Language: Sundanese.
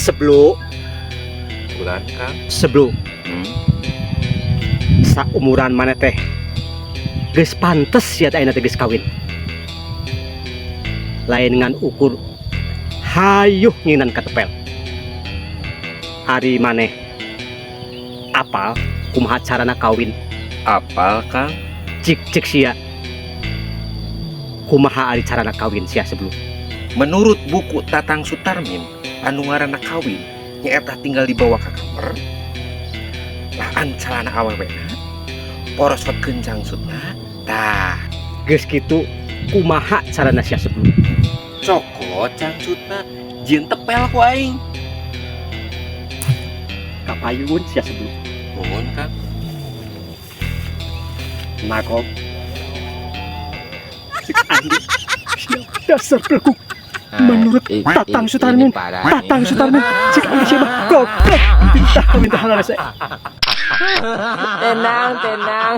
Sebelum Bulan, Kang. Sebelum saumuran maneh teh geus pantes ya ayeuna teh geus kawin. Lain ngan ukur hayuh nginan katepel. Ari maneh apal kumaha carana kawin? Apal, Kang. Cik cik sia, kumaha ari carana kawin sia, Sebelum? Menurut buku Tatang Sutarmin, anu ngaranna kawin nyaeta tinggal dibawa ke kamar, laan calana awewena, porosotkeun cangsutna tah. Geus kitu kumaha carana sia, Sebelum? Cokot cangsutna, jieun tepel ku aing. Kapayun sia, Sebelum. Nuhun, Kang. Nagog. Cik aing sia dasar belegug. Menurut Tatang Sutarmin, Tatang Sutarmin, cik aing sia mah goblok, minta kawin teh halal. Tenang, tenang.